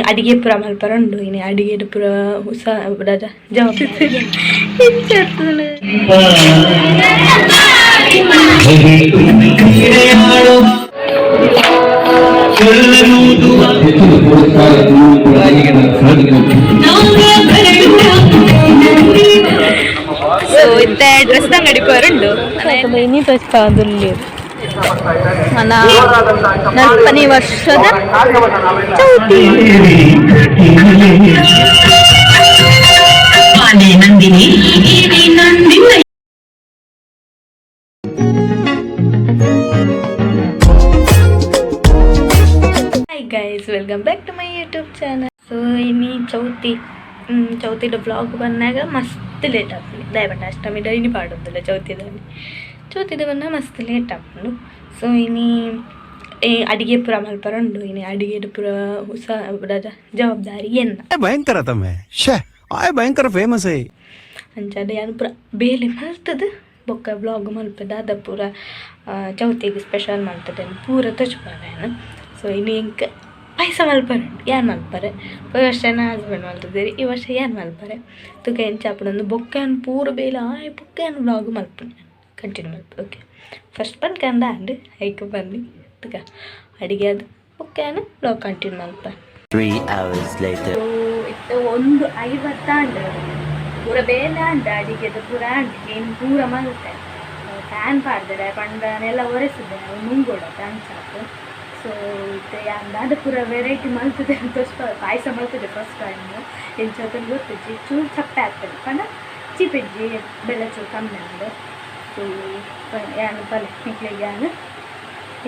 ಅಡಿಗೆ ಪೂರ ಮಲ್ಪರ ಉಂಡು ಇನಿ ಅಡಿಗೆ ಪೂರ ಹೊಸ ಜವಾಬ್ದಾರಿ. ಸೊ ಇತ್ತೆ ಡ್ರೆಸ್ ಅಂಗಡಿ ಪೋರುಂಡು ಇನಿ ತೋಚ್ಪಾದುಲ್ಲಿ ಮನ ನಲ್ಪನೇ ವರ್ಷದ Chouti. Nandini. Hi guys, welcome back to my YouTube channel. So ಇನಿ ಚೌತಿ, ಚೌತಿದ ಬ್ಲಾಗ್ ಬಂದಾಗ ಮಸ್ತ್ ಲೇಟ್ ಆಪುಂಡು. ದಯಪಂಡ ಅಷ್ಟಮಿದ ಇನಿ ಪಾಡೊಂದುಲ್ಲ ಚೌತಿದಾನಿ ಚೌತಿದ ಬಂದ ಮಸ್ತ್ ಲೇಟ್ ಆಪುಂಡು. ಸೊ ಇನಿ ಅಡಿಗೆ ಪೂರ ಮಲ್ಪರ ಉಂಡು ಇನಿ ಅಡಿಗೆ ಪೂರ ಹೊಸ ಜವಾಬ್ದಾರಿ ಎನ್ನ. ಭಯಂಕರ ತಮ್ಮೆ ಶೇ ಆಯ್ ಭಯಂಕರ ಫೇಮಸ್ I. ಅಂಚಾದ ಯಾನ್ ಪೂರ ಬೇಲೆ ಮಲ್ತದು ಬೊಕ್ಕ ಬ್ಲಾಗ್ ಮಲ್ಪದ ದಾದ ಪೂರ ಚೌತಿಗ್ ಸ್ಪೆಷಲ್ ಮಲ್ತದೆ ಪೂರ ತೋಜ್ಪಾವೆ ಯಾನ್. ಸೊ ಇನಿ ಎಂಕ್ ಪಾಯಸ ಮಲ್ಪರೆ ಉಂಡು. ಯಾನ್ ಮಲ್ಪರೆ, ಪೋಯಿ ವರ್ಷ ಎನ್ನ ಹಸ್ಬೆಂಡ್ ಮಲ್ತುದೆರ್, ಈ ವರ್ಷ ಯಾನ್ ಮಲ್ಪರೆ ತುಕ ಎಂಚ ಆಪುಂಡು. ಬೊಕ್ಕ ಯಾನ್ ಪೂರ ಬೇಲೆ ಆಯ್ ಬೊಕ್ಕ ಯಾನ್ ವ್ಲಾಗ್ ಮಲ್ಪುನೆ ಕಂಟಿನ್ಯೂ ಮಲ್ಪೆ. ಓಕೆ, ಫಸ್ಟ್ ಪನ್ಕಂದ ಆಂಡ್ ಐಕ್ ಬನ್ನಿ ತುಕ ಅಡಿಗೆ ಅದು ಬೊಕ್ಕ ಯಾನ್ ವ್ಲಾಗ್ ಕಂಟಿನ್ಯೂ ಮಲ್ಪೆ. 3 hours later. ಇತ್ತೆ 1:50 ಆಂಡ್. ಪೂರ ಬೇಲೆ ಆಂಡ್, ಅಡಿಗೆದ ಪೂರ ಆಂಡ್, ಏನು ಪೂರ ಮಲ್ತೆ. ಫ್ಯಾನ್ ಪಾಡ್ದರೆ ಪಂಡ ನೆಲ ಒರೆಸಿದೆ ಅವು ನುಂಗೋಡತ್ತೆ ಅಂಚಾತ್. ಸೊ ಇತ್ತೆ ಯಾನ್ ದಾದ ಪೂರ ವೆರೈಟಿ ಮಲ್ತದೆ ತೋಜ್ಪ. ಪಾಯಸ ಮಲ್ತದೆ ಫಸ್ಟ್ ಟೈಮ್, ಎಂಚ ಆತುಂಡು ಗೊತ್ತಿಜ್ಜಿ. ಚೂರು ಚಪ್ಪೆ ಆಗ್ತದೆ ಪಂಡ ಚೀಪೆಜ್ಜಿ, ಬೆಲ್ಲ ಚೂರು ಕಮ್ಮಿ ಆಂಡ್. ಸೊ ಯಾನ್ ಬಲೆ ನಿಕ್ಲೆಗ್ ಯಾನ್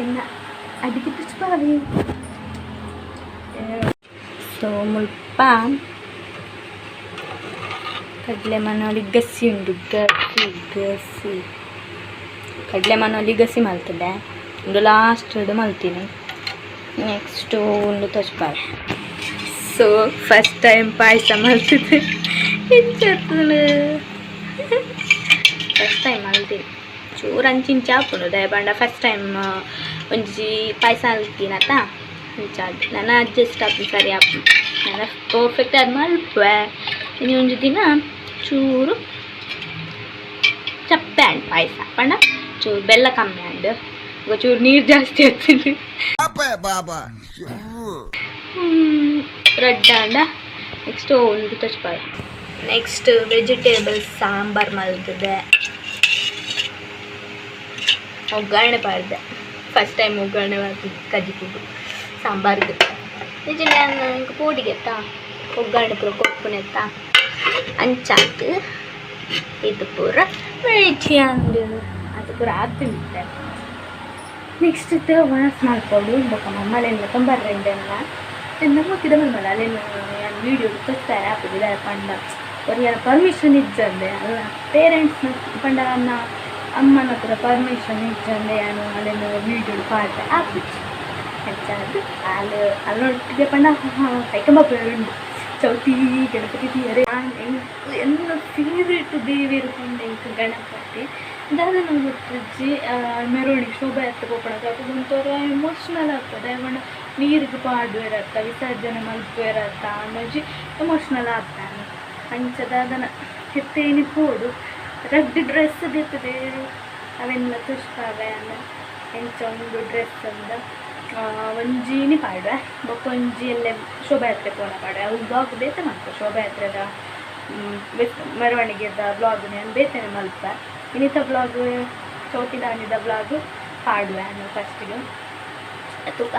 ಎನ್ನ ಅಡಿಗೆ ತೋಜ್ಪಾವೆ. ಸೊ ಮುಲ್ಪ ಕಡಲೆ ಮನೋಲಿ ಗಸಿ ಉಂಡು. ಗಸಿ ಗಸಿ ಕಡಲೆ ಮನೋಲಿ ಗಸಿ ಮಲ್ತದೆ. ಉಂದು ಲಾಸ್ಟ್ ಮಲ್ತೀನಿ, ನೆಕ್ಸ್ಟು ಉಂದು ತೋಜ್ಪಾವೆ. ಸೊ ಫಸ್ಟ್ ಟೈಮ್ ಪಾಯಸ ಮಲ್ತಿದ್ದೆ. ಎಂಚ ಫಸ್ಟ್ ಟೈಮ್ ಮಲ್ತೀನಿ, ಚೂರು ಅಂಚಿಂಚ ಆಪುಂಡು. ದಯಪಂಡ ಫಸ್ಟ್ ಟೈಮ್ ಒಂಜಿ ಪಾಯಸ ಮಲ್ತಿನತ, ಅಂಚ ನನ ಅಡ್ಜಸ್ಟ್ ಆಪುಂಡು, ಸರಿ ಆಪುಂಡು. ನನ ಪರ್ಫೆಕ್ಟ್ ಆದ್ ಮಲ್ಪುವೆ. ಇನಿ ಒಂಜಿ ದಿನ ಚೂರು ಚಪ್ಪೆ ಆಂಡ್ ಪಾಯಸ, ಪಂಡ ಚೂರು ಬೆಲ್ಲ ಕಮ್ಮಿ ಆಂಡ್, ಚೂರು ನೀರು ಜಾಸ್ತಿ ಆಗ್ತದೆ. ರಡ್ಡ್ ಆಂಡ ನೆಕ್ಸ್ಟ್ ಒಂದು ತೋಜ್ಪಾವೆ. ನೆಕ್ಸ್ಟ್ ವೆಜಿಟೇಬಲ್ ಸಾಂಬಾರ್ ಮಲ್ತದೆ. ಒಗ್ಗರಣೆ ಪಾಡ್ದೆ. ಫಸ್ಟ್ ಟೈಮ್ ಒಗ್ಗರಣೆ ಮಾಡ್ತಿದ್ದೆ ಕಜಿಪುಗು ಸಾಂಬಾರ್ಗೆ. ನಿಜ ನಾನು ಇಂಕ್ ಪೋಡಿಗೆತ್ತಾ ಒಗ್ಗರಣೆ ಪೂರ ಕೊರ್ಪುನೆತ್ತ ಅಂಚಾತ್ ಇದು ಪೂರ ವೆರೈಟಿ ಅಂಡ್ ಅದು ಪೂರ ಆತುಂಡು. ನೆಕ್ಸ್ಟ್ ಒಣಸ್ ಮಲ್ಪೊಡು. ಬೊಕ್ಕ ಮಮ್ಮಲೆಲ್ಲ ತೊಂಬರ್ರೆಂಡೆಲ್ಲ ಎನ್ನ ಮುಕ್ಕಿದ ಮಲ್ಮಲ್ಲ ಅಲ್ಲೇನು ಯಾನ್ ವೀಡಿಯೋ ತೋಚ್ತಾರೆ ಆಪುಜಿ. ದಾಯೆ ಪಂಡ ಒರಿಯನ ಪರ್ಮಿಷನ್ ಇಜ್ಜಂದೆ ಅಲ್ಲ, ಪೇರೆಂಟ್ಸ್ನ ಪಂಡ ನನ್ನ ಅಮ್ಮನ ಹತ್ರ ಪರ್ಮಿಷನ್ ಇಜ್ಜಂದೆ ಯಾನು ಅಲ್ಲೇನು ವೀಡಿಯೋ ಪಾಡ್ರೆ ಆಪುಜಿ. ಅಂಚಾದ್ ಅಲ್ ಅಲ್ಲೊಟ್ಟಿಗೆ ಪಂಡ ಕೈಕಂಬ ಉಂಡು. ಚೌತಿ ಗಣಪತಿ ತೀಯರೆ ಎಂಕ್ ಎನ್ನ ಫೇವ್ರೆಟ್ ದೇವೆರ್ ಪಂಡ ಎಂಕ್ ಗಣಪತಿ. ದಾದನ ಗೊತ್ತಿಜ್ಜಿ, ಮೆರವಣಿಗೆ ಶೋಭಾಯಾತ್ರೆ ಪೋಪುನಗ ಅಪಗ ಒಂಥರ ಎಮೋಷ್ನಲ್ ಆಗ್ತದೆ. ದಾಯೆ ಪಂಡ ನೀರಿಗೆ ಪಾಡುವೆರತ್ತ, ವಿಸರ್ಜನೆ ಮಲ್ಪುವೆರತ್ತ, ಅಂದೊಂಜಿ ಎಮೋಷ್ನಲ್ ಆಗ್ತಾನೆ. ಅಂಚ ದಾದನ ಹೆತ್ತೇನಿ ಪೋಡು ರಡ್ಡ್ ಡ್ರೆಸ್ ದೆತ್ತುದೆರ್. ಅವೆನ್ಲ ತೋಜ್ಪಾವೆ ಅಂದ್ ಎಂಚ ಉಂಡು ಡ್ರೆಸ್ ಅಂದ್. ಒಂಜಿನಿ ಪಾಡುವೆ, ಬೊಕ್ಕ ಒಂಜಿ ಎಲ್ಲೆ ಶೋಭಾಯಾತ್ರೆ ಪೋನ ಪಾಡುವೆ. ಅವು ವ್ಲಾಗ್ ಬೇತೆ ಮಲ್ಪೆ. ಶೋಭಾಯಾತ್ರೆದ ಮೆರವಣಿಗೆದ ವ್ಲಾಗ್ ಯಾನ್ ಬೇತೆನೆ ಮಲ್ಪೆ. ಇನ್ನಿತ ವ್ಲಾಗ್ ಚೌತಿದಾನಿದ ವ್ಲಾಗ್ ಪಾಡುವೆ ಯಾನ್ ಫಸ್ಟಿಗೆ. ತೂಕ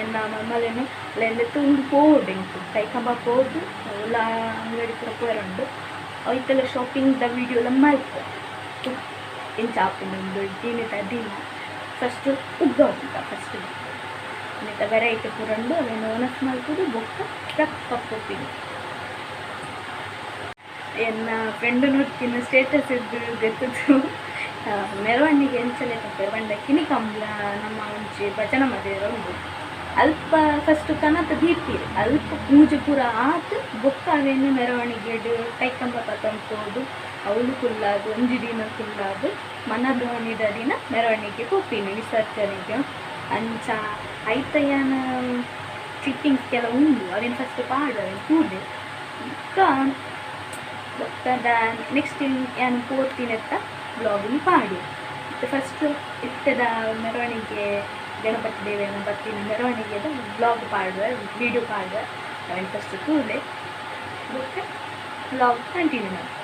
ಎನ್ನ ಮಮ್ಮಲೆನು ಅಲ್ಲೆಲ್ಲ ತುಂಡು ಪೋಡು ಎಂಕ್ ಕೈಕಂಬ ಪೋದು ಓಲ ಅಂಗಡಿ ಪೂರ ಪೋಯೆರೆ ಉಂಡು. ಐತೆಲ್ಲ ಶಾಪಿಂಗ್ದ ವೀಡಿಯೋ ಎಲ್ಲ ಮಲ್ಪೆ. ಎಂಚ ಆಪುಂಡು ಉಂದು ದಿನದ ದಿನ. ಫಸ್ಟ್ ಉಗ್ಗ ಉಂಟ ಫಸ್ಟ್ ಇನ್ನಿತ ವೆರೈಟಿ ಪೂರ ಉಂಡು. ಅವೆನ್ ಒಣಸ್ ಮಲ್ಪುದು ಬೊಕ್ಕ ರಪ್ಪ ಪೋಪಿನಿ. ಎನ್ನ ಫ್ರೆಂಡ್ ನೊರ್ತಿನ ಸ್ಟೇಟಸ್ ಇದ್ದು ದೆತ್ತುದು ಮೆರವಣಿಗೆ ಎಂಚನೆ ಪನ್ಪೆರ್ ಪಂಡ ಕಿನಿ ಕಂಬ್ಲ ನಮ್ಮ ಒಂಜಿ ಭಜನಾ ಮಂದಿರ ಉಂಡು, ಅಲ್ಪ ಫಸ್ಟ್ ಕನತ ದೀಪೆರ್. ಅಲ್ಪ ಪೂಜೆ ಪೂರ ಆತ್ ಬೊಕ್ಕ ಅವೆನ್ ಮೆರವಣಿಗೆಡ್ ಕೈಕಂಬ ಪತೊಂದು ಪೋದು ಅವ್ಲು ಕುಲ್ಲಾದ್ ಒಂಜಿ ದಿನ ಕುಲ್ಲಾದ್ ಮನದೋಣಿದ ದಿನ ಮೆರವಣಿಗೆ ಪೋಪಿನಿ ವಿಸರ್ಜನೆಗ್. ಅಂಚ ಐತ ಯಾನ್ ಫಿಟ್ಟಿಂಗ್ಸ್ ಕೆಲವು ಉಂಡು. ಅವೇನು ಫಸ್ಟ್ ಪಾಡು, ಅವೇನು ತೂದೆ ಬೊಕ್ಕ ಬೊಕ್ಕದ ನೆಕ್ಸ್ಟ್ ಯಾನ್ ಪೋತಿನೆತ್ತ ಬ್ಲಾಗಿನ ಪಾಡು. ಮತ್ತು ಫಸ್ಟ್ ಇತ್ತದ ಮೆರವಣಿಗೆ, ಗಣಪತಿ ದೇವನ ಬತ್ತಿನ ಮೆರವಣಿಗೆದ ಬ್ಲಾಗ್ ಪಾಡುವೆ, ವೀಡಿಯೋ ಪಾಡುವೆ. ಅವೇನು ಫಸ್ಟ್ ತೂಲೆ, ಬೊಕ್ಕ ಬ್ಲಾಗ್ ಕಂಟಿನ್ಯೂ ಮಾಡ್ತಾರೆ.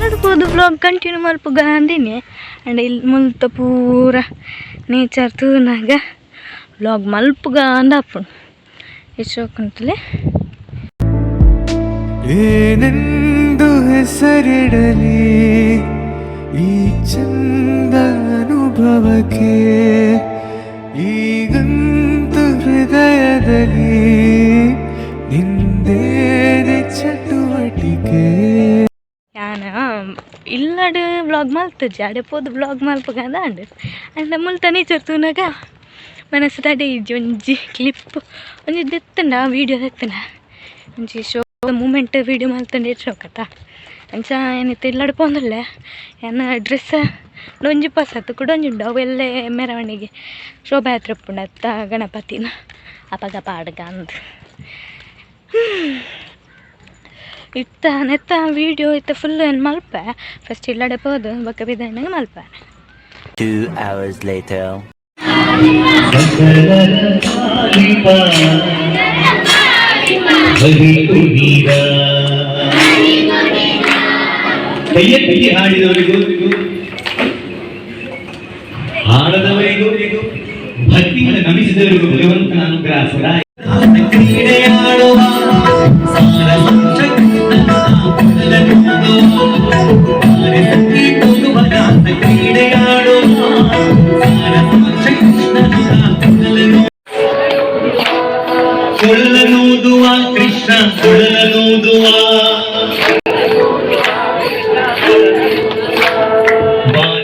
ನಡ್ಬೋದು, ವ್ಲಾಗ್ ಕಂಟಿನ್ಯೂ ಮಲ್ಪುಗ ಅಂದಿನಿ. ಆ್ಯಂಡ್ ಇಲ್ಲಿ ಮುಲ್ತ ಪೂರ ನೇಚರ್ ತೂನಾಗ ವ್ಲಾಗ್ ಮಲ್ಪುಗ ಅಂದ ಆಪುಂಡು. ಎಷ್ಟು ಕುಂತಲೆ. ಏನೆಂದು ಹೆಸರಿಡಲಿ ಈ ಚಂದ ಅನುಭವಕ್ಕೆ? ಈಗಂತೂ ಹೃದಯದಲ್ಲಿ ನಿಂದೇನೆ ಚಟುವಟಿಕೆ. ಯಾನ ಇಲ್ಲಡ್ ವ್ಲಾಗ್ ಮಲ್ತುಜಿ, ಅಡೆ ಪೋದು ವ್ಲಾಗ್ ಮಲ್ಪುಗ ಅಂದ್. ಆಂಡ ಮುಲ್ತ ನೇಚರ್ ತೂನಾಗ ಮನಸ್ಸು ತಡೆ ಇಜ್ಜಿ. ಒಂಜಿ ಕ್ಲಿಪ್ ಒಂಜಿ ದೆತ್ತುಂಡ, ವೀಡಿಯೋ ದೆತ್ತುಂಡ, ಒಂಜಿ ಶೋ ಮೂಮೆಂಟ್ ವೀಡಿಯೋ ಮಲ್ತುಂಡ ಶೋಕತ್ತ. ಅಂಚ ಏನಿತ್ತು, ಇಲ್ಲಡ್ ಪೋಂದುಲ್ಲೆ. ಎನ್ನ ಡ್ರೆಸ್ ಒಂಜಿ ಪೊಸತ್ ಕುಡೊಂಜಿ ಉಂಡು. ಅವು ಎಲ್ಲೆ ಮೆರವಣಿಗೆ ಶೋಭಾಯಾತ್ರೆ ಉಪ್ಪುಂಡು ಅತ್ತ ಗಣಪತಿನ, ಅಪಗ ಪಾಡ್ಗ ಅಂದ್. ಇತ್ತ ನೆತ್ತ ವೀಡಿಯೋ ಇತ್ತ ಫುಲ್ ಏನು ಮಲ್ಪೆ. ಫಸ್ಟ್ ಇಲ್ಲಡೆ ಪೋದು ಬೊಕ್ಕ ಪಿದಾಯಿನಾಗ ಮಲ್ಪೆ. 2 hours later. ಕೈಯೆತ್ತಿ ಹಾಡಿದವರಿಗೂ, ಹಾಡದವರಿಗೂ, ಭಕ್ತಿಯಿಂದ ನಮಿಸಿದವರಿಗೂ ಭಗವಂತನ ಅನುಗ್ರಹ ಸದಾ. ಕ್ರೀಡೆಯಾಡುವ ಸಾರಸಂಶ ಕ್ರೀಡೆಯಾಡುವ ಸಾರಸಾಂಶ ಕೃಷ್ಣನ ಕೊಳಲನೂದುವ ಕೃಷ್ಣ, ಕೊಳಲನೂದುವ ಬಾರೆ.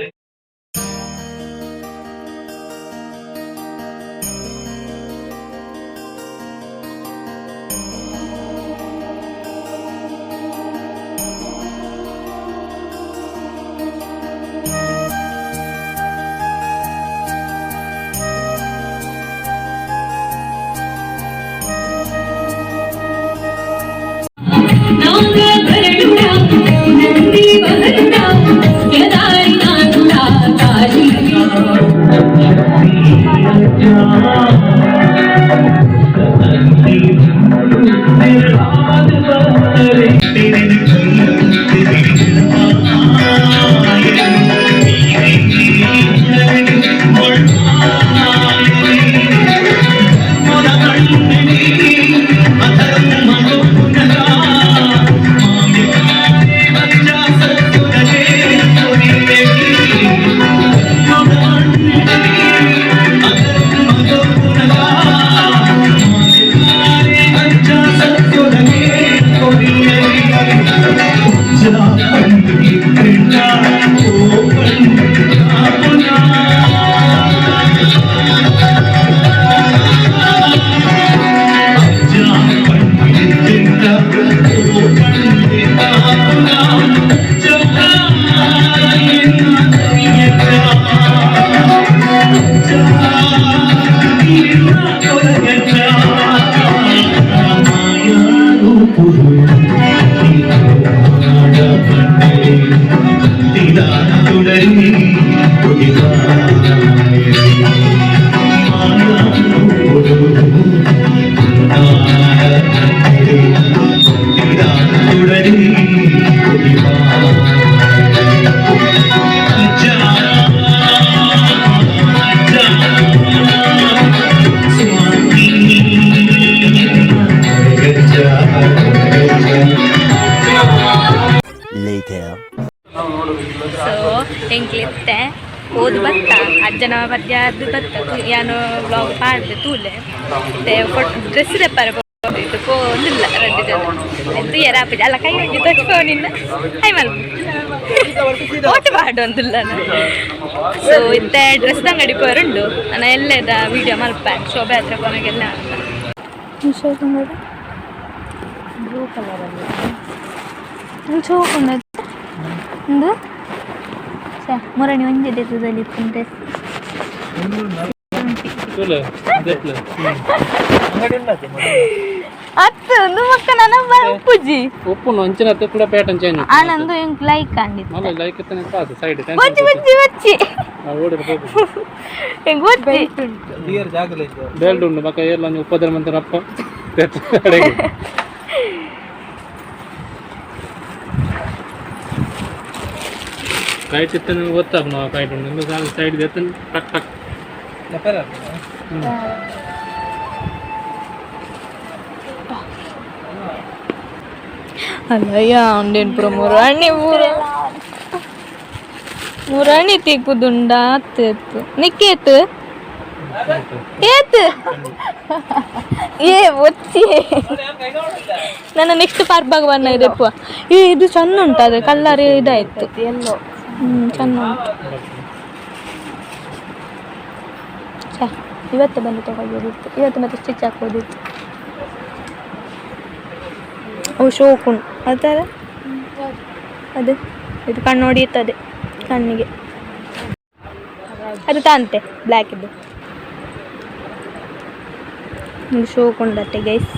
Later. So ಎಂಕ್ಲಿತ್ತೆ ಓದು ಬತ್ತ ಅಜ್ಜನ ಪದ್ಯ ಅದು ಬತ್ತ ಯಾನು ಬ್ಲಾಗ್ ಪಾಡ್ದೆ ತೂಲೆ ಡ್ರೆಸ್ ದೆಪ್ಪರೆ ಇದು ಪೋಂದಿಲ್ಲ ರಡ್ಡು ಜನ ತೂಯರ ಆಪುಜಿ ಅಲ್ಲ ಕೈ ಒಂಜಿ ತೋಚ್ಕೋ ನಿನ್ನ ಹೈ ಮಲ್ ಓಟು ಪಾಡೊಂದಿಲ್ಲ ಸೊ ಇತ್ತೆ ಡ್ರೆಸ್ ಅಂಗಡಿ ಪೋರುಂಡು ನಾನು ಎಲ್ಲದ ವಿಡಿಯೋ ಮಲ್ಪ ಶೋಭೆ ಹತ್ರ ಪೋನಾಗೆಲ್ಲ ಬ್ಲೂ ಕಲರಲ್ಲಿ ಶೋಕುಂಡು ಒಂದು ಮುರಣಿ ಒಂಜಿ ದೇಶದಲ್ಲಿ ಡ್ರೆಸ್. ಅತ್ತು ಒಂದು ಮಕ್ಕ ನನ್ನ ಪೂಜಿ. ಉಪ್ಪು ಅಂಚಿನ ಕೂಡ ಪ್ಯಾಟರ್ನ್ ಚೇಂಜ್. ಆನಂದು ಎಂಕ್ ಲೈಕ್ ಅಂದಿತ್ತು. ಮಲ್ಲ ಲೈಕ್ ಇತ್ತನೆ ಪಾಸ್ ಸೈಡ್. ಬಚ್ಚಿ ಬಚ್ಚಿ ಬಚ್ಚಿ. ಓಡಿರ. ಎಂಕ್ ಗೊತ್ತಿ. ಬೆಲ್ಟ್ ಉಂಡು ಬಕ್ಕ ಏರ್ಲ ಒಂಜಿ ಉಪ್ಪದ್ರ ಮಂತ್ರ ಅಪ್ಪ ಕೈಟ್ ಇತ್ತನೆ ಗೊತ್ತಾಗ ನಾವು ಕೈಟ್ ಉಂಡು ಇಂದು ಸೈಡ್ ಎತ್ತನ ಟಕ್ ಟಕ್. ಅಲ್ಲಯ್ಯ ಉಂಡೇನು ಪೂರ ಮುರಾಣಿ ಪೂರ ಮುರಾಣಿ ತಿಕ್ಕುದುಂಡ ಅತ್ತು ಎತ್ತು ನಿಕ್ಕೇತು ಏತು ಏ ಒತ್ತಿ ನನ್ನ ನೆಕ್ಸ್ಟ್ ಪಾರ್ಕ್ ಬನ್ನ ಇದೆಪ್ಪ. ಏ ಇದು ಚಂದ ಉಂಟು ಅದೇ ಕಲ್ಲರ್ ಇದಾಯ್ತು. ಚಂದ ಉಂಟು. ಛೆ, ಇವತ್ತು ಬಂದು ತಗೊಳ್ಬೋದಿತ್ತು. ಇವತ್ತು ಮತ್ತೆ ಸ್ಟಿಚ್ ಹಾಕ್ಬೋದಿತ್ತು. ಅವು ಶೋಕುಂಡು ಅದಾರ ಅದು ಇದು ಕಣ್ಣು ಹೊಡೆಯುತ್ತದೆ ಕಣ್ಣಿಗೆ. ಅದು ತಾಂತೆ ಬ್ಲ್ಯಾಕ್ ಇದ್ದು ಒಂದು ಶೋಕುಂಡತ್ತೆ guys.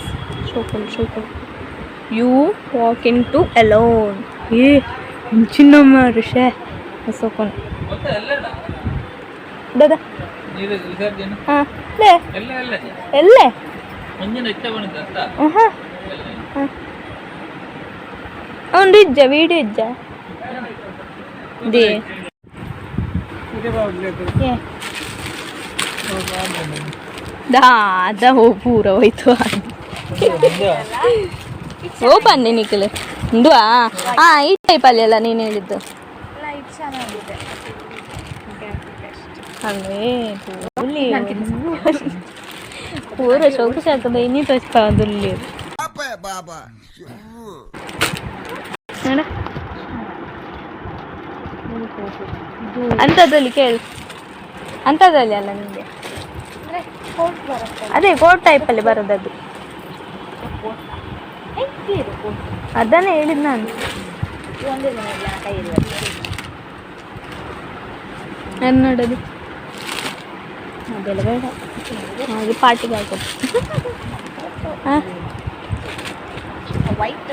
ಶೋಕುಂಡು ಶೋಕುಂಡು. You walk in to alone. ಏ ಚಿನ್ನ ಋಷೆ ಸೋಕೊಂಡು ದಾದಾ. ಹಾಂ ಲೇ ಎಲ್ಲೇ ಹಾಂ ಒಂದು ಇಜ್ಜ ವೀಡಿಯೋ ಇಜ್ಜ they ಏ ದಾದ ಹೋ ಪೂರ ಹೋಯ್ತು. ಓ ಬನ್ನಿ ನಿಖಿಲ್ ಉಂಡುವಾ. ಆ ಈ ಟೈಪ್ ಅಲ್ಲಿ ಅಲ್ಲ ನೀನು ಹೇಳಿದ್ದು ಅಲ್ಲೇ ಪೂಲಿ ಪೂರ ಶೋಕು ಶಾಕದ ಇನ್ನಿ ತೋಚ್ಪಾದುಲ್ಲಿ ನೋಡ ಅಂಥದ್ದಲ್ಲಿ ಕೇಳು. ಅಂಥದ್ದಲ್ಲಿ ಅಲ್ಲ ನಿಮಗೆ ಅದೇ ಕೋಟ್ ಟೈಪಲ್ಲಿ ಬರೋದದು. ಅದನ್ನೇ ಹೇಳಿದ್ ನಾನು. ನಾನು ನೋಡೋದು ಅದೆಲ್ಲ ಬೇಡ. ಹಾಗೆ ಪಾರ್ಟಿಗೆ ಹಾಕೋದು. ಹಾಂ ವೈಟ್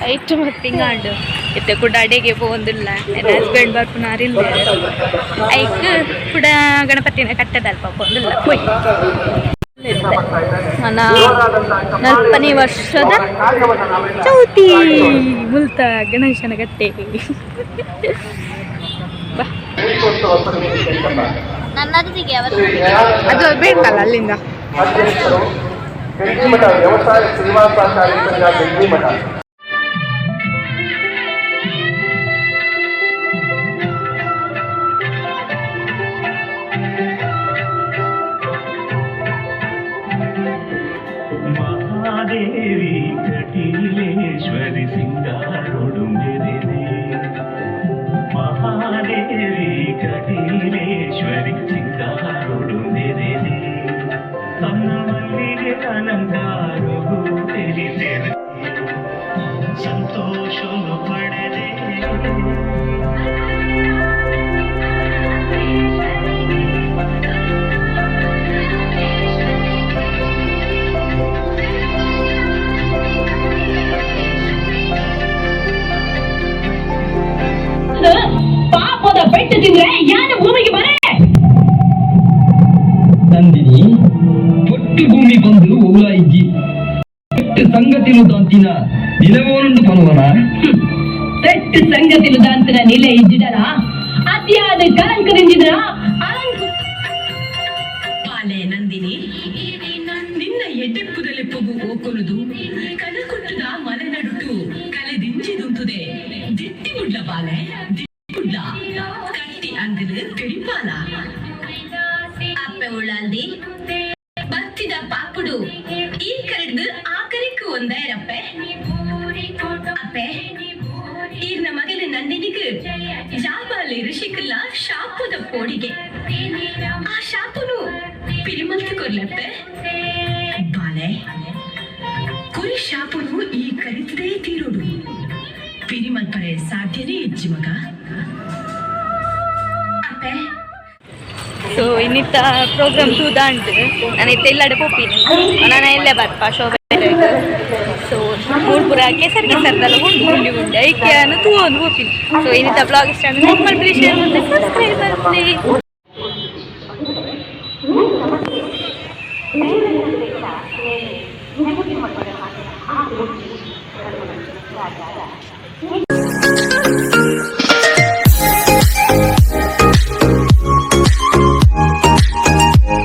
ವೈಟ್ ಮತ್ತೆ ಹಿಂಗಾಂಡು ಇತ್ತೆ ಕೂಡ ಅಡಿಗೆ ಪೋವೊಂದಿಲ್ಲ. ನನ್ನ ಹಸ್ಬೆಂಡ್ ಬರ್ಪುನಾರಿಲ್ಲ. ಐಕ್ ಕೂಡ ಗಣಪತಿನ ಕಟ್ಟದಲ್ಪ ಪೋಂದಿಲ್ಲ ಪೋಯ್. ನನ್ನ 40ನೇ ವರ್ಷದ ಚೌತಿ ಮುಲ್ತ ಗಣೇಶನ ಕಟ್ಟೆ ಬಾ. ಅದು ಬೇಕಲ್ಲ ಅಲ್ಲಿಂದ. ವ್ಯವಸಾಯ ಸೇವಾ ಸಹಕಾರಿ ಸಂಘ ಬೆಂಗಿಮಠ. ಮಹಾದೇವಿ ಕಟೀಲೇಶ್ವರಿ ಸಿಂಗಾರೊಡು ಮೆರೆದೆ. ಮಹಾದೇವಿ ಕಟೀಲೇಶ್ವರಿ ಸಿಂಗಾರೊಡು ಮೆರೆದೆ. ತನ್ನ ಮಲ್ಲಿಗೆ ಅಲಂಕಾರವು తెలిసెರೆ ಸಂತೋಷನು ಪಡೆದೆ. ಬತ್ತಿನ ನಿಲವೋನುಂಡು ಪನುವನ. ಪೆಟ್ಟು ಸಂಗತಿಲು ದಾಂತನ ನಿಲೆ ಇಜ್ಜಿಡಲ ಅತಿಯಾದ ಕಲಂಕದಿಂಜಿದ್ರ. ಪಾಲೆ ನಂದಿನಿ, ನಿನ್ನ ಎಡ್ಡೆಪ್ಪುದಲೆಪ್ಪುಗು ಓಕೊನುದು ಕನಕೊಟ್ಟುದ ಮಲೆನಡುಟು ಕಲೆದಿಂಜಿದುಂತುದೆ. ದಿಟ್ಟಿ ಮುಡ್ಲ ಬಾಲೆ, ದಿಟ್ಟಿ ಮುಡ್ಲ ಕಟ್ಟಿ ಅಂಗಲು ತೆರಿಪಾಲ. ಅಪ್ಪೆ ಉಳ್ಳಾಲ್ದಿ, ಬತ್ತಿದ ಪಾಪುಡು ಈ ಕರೆಡ್ದು ಆ ಕರೆಕ್ಕು ಒಂದಾಯರಪ್ಪೆ. ಅಪ್ಪೆ, ಈರ್ನ ಮಗನ ನಂದಿನಿಗೆ ಜಾಬಾಲಿ ಋಷಿಕಲ್ಲ ಶಾಪುದ ಪೋಡಿಗೆ. ಆ ಶಾಪುನು ಪಿರಿಮಲ್ತು ಕೊರ್ಲಪ್ಪೆ. ಬಾಲೆ, ಕುರಿ ಶಾಪುನು ಈ ಕರಿತದೇ ತೀರೋಡು. ಪಿರಿಮಲ್ಪರೆ ಸಾಧ್ಯನೇ ಇಜ್ಜಿ ಮಗ. ಅಪ್ಪೆ. ಸೊ ಇನ್ನಿತ್ತ ಪ್ರೋಗ್ರಾಮ್ ತೂದಾಂಡ್. ನಾನು ಇತ್ತ ಇಲ್ಲಡೆ ಪೋಪಿನಿ, ನಾನು ಎಲ್ಲೇ ಬರ್ಪ ಶೋಭೆ. ಸೊ ಮೂರ್ಪುರ ಕೆಸರು ಕೆಸರ್ದಲ್ಲ ಗುಂಡು ಗುಂಡಿ ಗುಂಡಿ ಐಕೆ ಅನ್ನು ತೂವೊಂದು ಪೋಪಿನಿ. ಸೊ ಇನ್ನಿತ್ತ ಬ್ಲಾಗ್ ಇಷ್ಟ ಅಂದ್ರೆ ಲೈಕ್ ಮಾಡಿ, ಶೇರ್ ಮಾಡಿ, ಸಬ್ಸ್ಕ್ರೈಬ್ ಮಾಡಿ.